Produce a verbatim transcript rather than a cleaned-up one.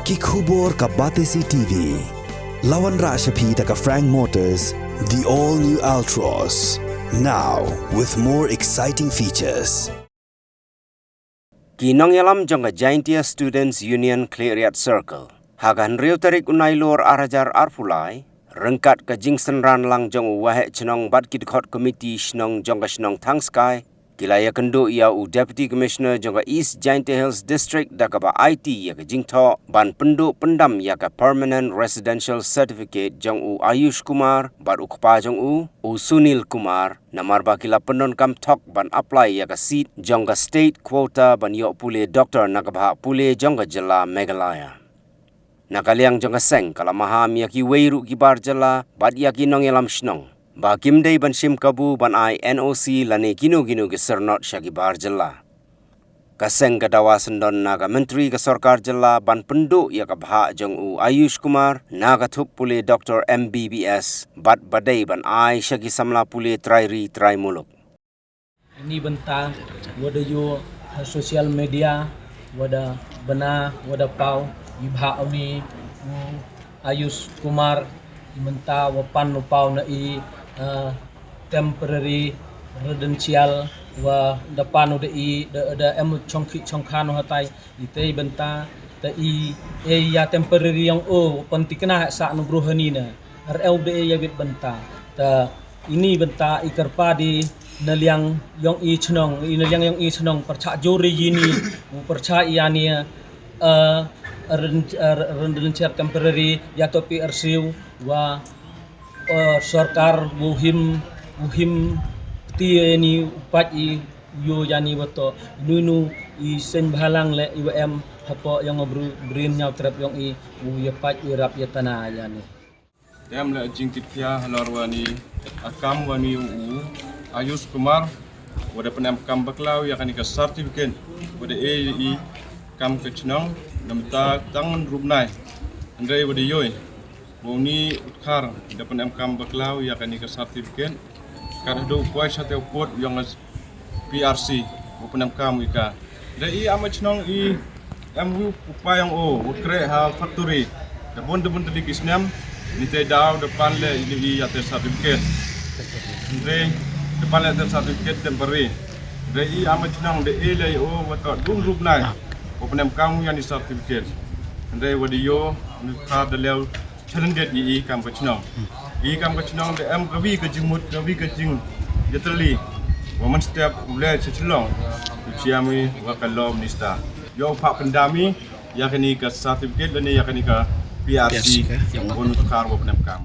Ki khubor ka Batesi T V. La wanrah sha phi da ka Frank Motors, the all new Altroz. Now with more exciting features. Ki nongïalam jong ka Jaintia Students Union Khliehriat Circle, ha ka hynriew tarik u Nailur ar hajar arphew lai, ryngkat ka jingsynran lang jong u waheh chnong bad ki dkhot komiti shnong jong ka shnong Thangskai, ki la ïakynduh ïa u Deputy Commissioner jong ka East Jaintia Hills District da kaba aiti ïa ka jingthoh ban pynduh pyndam ïa ka Permanent Residential Certificate jong u Ayush Kumar bad u kpa jong u, u Sunil Kumar, namar ba ki la pyndonkam thok ban apply ïa ka seat jong ka state quota ban ïoh pule doctor na ka bhah pule jong ka jylla Meghalaya. Na ka liang jong ka seng, ka la maham ïa kiwei ruh ki bar jylla bad ïa ki nongïalam shnong ba kim dei ban shim kabu ban ai N O C lane kino kino ki syrnod sha ki bar jylla. Ka seng ka dawa syndon na ka Myntri ka Sorkar Jylla ban pynduh ïa ka bhah jong u Ayush Kumar na ka thup pule doctor M B B S bad ba dei ban ai sha ki samla pule trai ri trai muluk. Ini bynta wat da ïoh ha social media, wat da bna, wat da paw, i bhah uni u Ayush Kumar, i mynta wa pan u paw na i, eh, temporary residential, wa da pan u da i, da, da em chongki chongkhan u hatai, i te i bynta, ta i, e ïa temporary yong o, pan tikna sa nu bru hani na, ar eu da e ïa bit bynta, ta ini bynta i kyrpad i na liang yong i chnong, i na liang yong i chnong, pyrchah jur i ini, u pyrchah i ani, eh, ren-, eh, residential temporary, ïa to pi arsiu, wa, eh, sorkar, u him, u him, ti ini u pat i, yo yani wa to, nunu, i seng bhalang le, i wa em, hapo yong bru, brin nyaw trep yong i, u ïa pat i rap ïa tana yani. Tem le jingkit khia halor wani, a kam wani u, Ayush Kumar, wa da pynem kam bakla ïa kani ka certificate, wa da e i kam ka chnong, namta tang rup nai, hynrei wa da ïoh, wa uni u dkhar, da pynem kam bakla ïa kani ka certificate, ka da du poi sha te u kot yong P R C, wa pynem kam ïa ka. Da i ama chnong i em wi u pa yong o, wa kre ha factory. Da bun da bun tylli ki snem, ni te daw da pan le i i ïa te certificate. Hynrei da pan le te certificate temporary. Da i ama chnong da e le o wa to dun rup nai. Wa pynem kam ïa ni certificate. Hynrei wa da ïoh ni ka da lew challenge i i kam ka chnong. I kam ka chnong da em ka wi ka jingmut ka wi ka jing ïatylli. Wa man step u le cha chlong. U chiam i wa ka law minister. Ïoh pha pyndam i ïa kani ka certificate lane ïa kani ka P R C. P R C ka, ïa ka. Wa nu khar wa pynem kam.